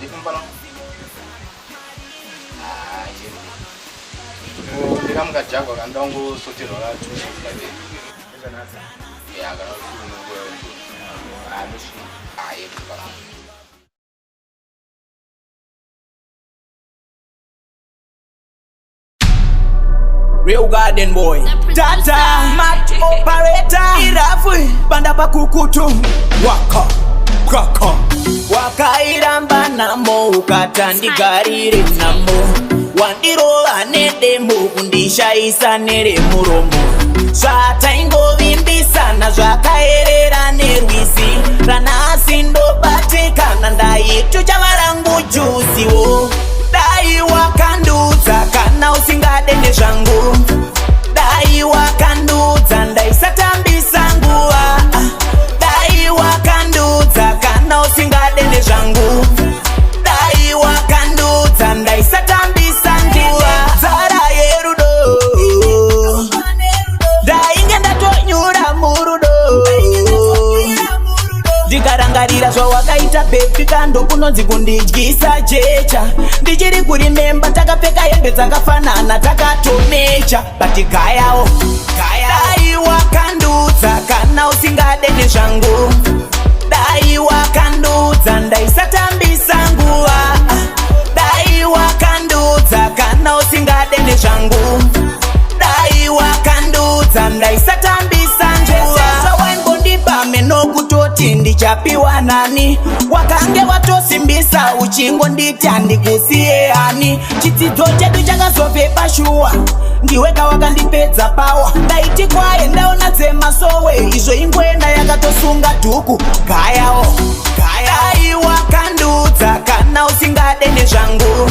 Ndifumba Ah, yini. Ndikamukajagwa kanoda kungosoterwa ka 2 Ya, kana Ah, Ah, yini mfana. Real garden boy. Tata, mat operator. Irafu, banda pakukutu. Waka, kaka. Wakairamba namo ukatandigarire namo. Wandirova nedemo kundishaisa neremuromo. Zvataingovimbisana zvakaerera nerwizi. Ranhasi ndobatikana ndaiti chavarangu juziwo. Dai wakandiudza kana usingade nezvangu. Dai wakandiudza ndaisatambisa nguva. Dai wakandiudza kana usingade nezvangu. Dai wakandiudza ndaisatambisa nguva. Nzara yerudo. Ndainge ndatonyura murudo. Ndikarangarira zvawakaita baby kando kunonzi kundidyisa jecha. Ndichiri kuremember takapfeka hembe dzakafanana takatomatcha, but gayawo. Dai wakandiudza kana usingade nezvangu. Dai wakandiudza ndaisatambisa nguva. Dai wakandiudza kana usingade nezvangu. Dai wakandiudza ndaisatambisa nguva. Zvawaimbondipa meno kutoti ndichapiwa nani. Wakange watosimbisa uchingonditi handikusiye hani. Chidzidzo chedu chakazobve pashuwa, ndiweka wakandipedza pawa. Ndaiti kwaye ndaona dzemasowe, izvo ingwena yakatosunga dhuku. Gayawo. Dai wakandiudza kana usingade nezvangu.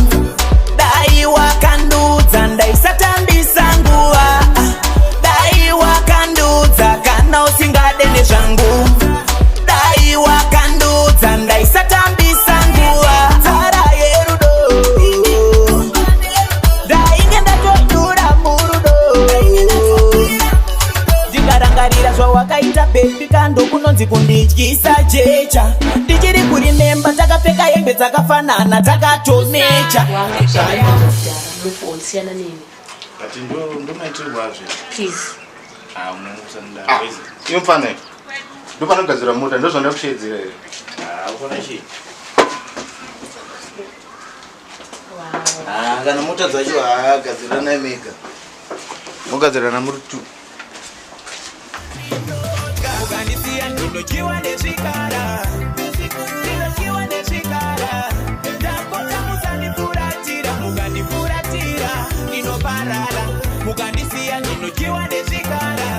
Dai wakandiudza ndaisatambisa nguva. Dai wakandiudza kana usingade nezvangu. Dai wakandiudza ndaisatambisa nguva. Nzara yerudo. Ndainge ndatonyura murudo. Ndikarangarira zvawakaita baby kando kunonzi kundidyisa jecha. Ndichiri kuremember takapfeka hembe dzakafanana takatomatcha. Wangu zvakadhara, move on, siyana neni. But ndomaitirwazve. Please. Ah, unomusanida. Iyo mfana, ndopanogadzira mota, ndozvanda kushedzera here? Ah, ukona chii? Wow. Ah, kana mota dzacho haagadziranai mega. Mogadzirana muri two. Ukandisiya ndinochiwa nezvikara, ndinochiwa nezvikara. Ndapota musandifuratira, mukandifuratira ndinoparara. Mukandisiya ndinochiwa nezvikara.